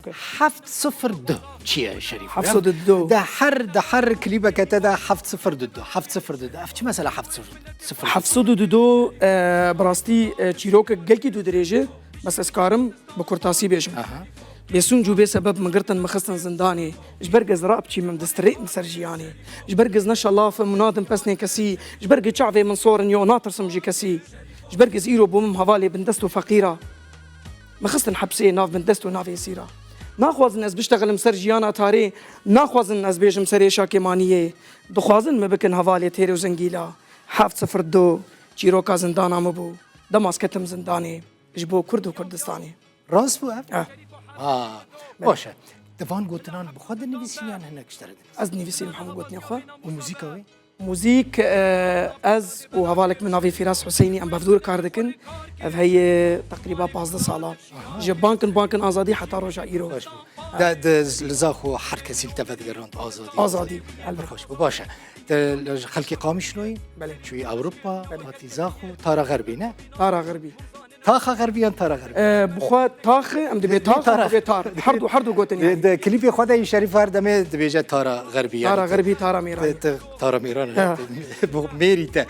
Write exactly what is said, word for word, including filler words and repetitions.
Heft sifir du çi ye Şerîf? Heft sed û du. De her, de her klîbeke te de heft sifir du, heft sifir du. Ev çi mesela heft sifir du? Heft sed û du, e, bi rastî, e, çîrokek gelkî dû dirêj e, bes ez karim bi kurtasî bêjim. Aha. Bêsûnc û bê sebeb min girtin, min xistin zindanê. Ji ber giz rap çî min distrêt min ser jiyanê. Ji ber giz neşelafim û nadim pesnê kesî. Ji ber giz çavê min sorin yo natirsim ji kesî. Ji ber giz îro bû min hevalê bindest û feqîra. Min xistin hepsê nav bindest û navê sîra. Naxwazin ez biştexilim ser jiyana tarê. Naxwazin ez bêjim serê şakê maniyê. Dixwazin min bikin hevalê têr û zingîla. Heft sifir du çîroka zindana min bû. Dema ez ketim zindanê ji bo Kurd û Kurdistanê. Rast bû ev? Eh. Ha, baş e. Di van gotinan bi xwe dinivîsî yan hinek ji te re dinivîsî? Ez dinivîsînim hemû gotinên xwe. Û muzîka wê? Muzîk, e, ez û hevalek min navê Fîras Huseyinî em bi hevdû re kar dikin. Ev heye teqrîba pazdeh sala. Ji bankin bankin azadî heta roja îro. Baş bû. De, de li Zaxo her kesî li te vedigirand azadî. Azadî, elbet. Xweş bû, baş e. Te li xelkê Qamişloyê Belê. çûyî Ewropa, Belê. hatî Zaxo, tara Xerbî ne? Tara Xerbî. Taxa Xerbî yan tara Xerbî? E, bi xwe tax e, em dibê tax, em Tara. dibê tar. Her du, her du gotin Di, yani. Di klîpê xwe de Şerîf her demê dibêje tara Xerbî yani. Tara Xerbî, tara Mêranî. Te, te, tara Mêranî. Ha. Bu mêrî te.